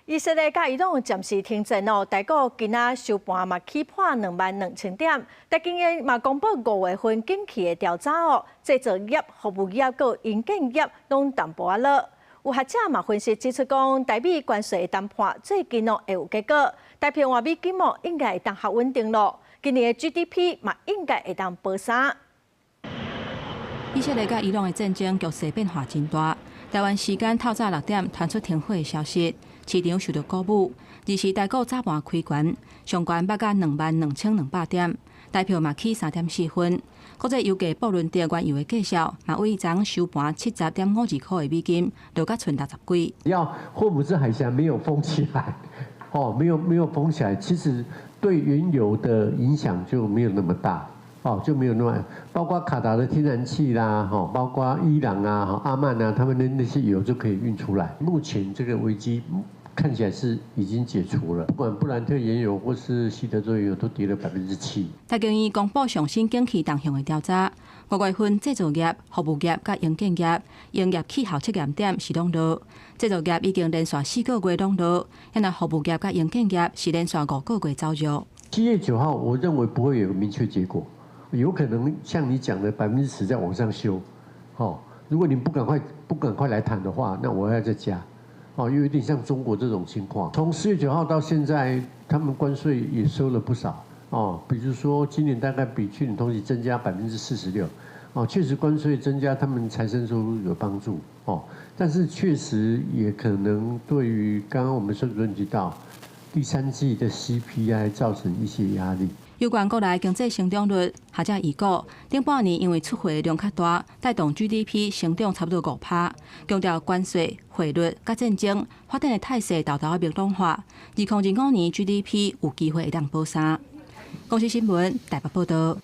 以色列佮伊朗暫時停戰哦，台股今仔收盤嘛起破22,000點。台經院嘛公布5月份景氣的調查哦，製造業、服務業佮營建業攏淡薄仔落。有學者嘛分析指出講，台美關稅的談判最近哦會有結果，台幣換美金哦應該會當較穩定咯。今年的 GDP 嘛應該會當保三。以色列佮伊朗的戰爭局勢變化真大。台灣時間透早6點傳出停火的消息，市場受到鼓舞。二是台股早盤開懸，上懸捌到22,200點，台票嘛起3.4分。國際油價布倫特原油的價數嘛，為昨收盤70.52箍的美金，落甲賰60幾。要霍姆茲海峽沒有封起來，哦，沒有封起來，其實對原油的影響就沒有那麼大。哦，就沒有那麼，包括卡達的天然氣啦，哈，包括伊朗啊、阿曼啊，他們的那些油就可以運出來。目前這個危機看起來是已經解除了，不管布蘭特原油或是西德州原油都跌了7%。台經院公布上新景氣動向的調查，5月份製造業、服務業佮營建業營業氣候測驗點是攏落，製造業已經連續4個月攏落，若服務業佮營建業是連續5個月走弱。7月9號，我認為不會有明確結果。有可能像你講的10%在往上修，哦，如果你不趕快來談的話，那我要再加，哦，又有點像中國這種情況。從4月9號到現在，他們關稅也收了不少，哦，比如說今年大概比去年同期增加46%，哦，確實關稅增加，他們財政收入有幫助，哦，但是確實也可能對於剛剛我們孫主任提到第三季的 CPI 造成一些壓力。有關國內經濟成長率，學者預估，頂半年因為出貨量較大，帶動 GDP 成長差不多5趴。強調關稅、匯率佮戰爭發展的態勢，沓沓明朗化。2025年 GDP 有機會會當保三。公視新聞台北報道。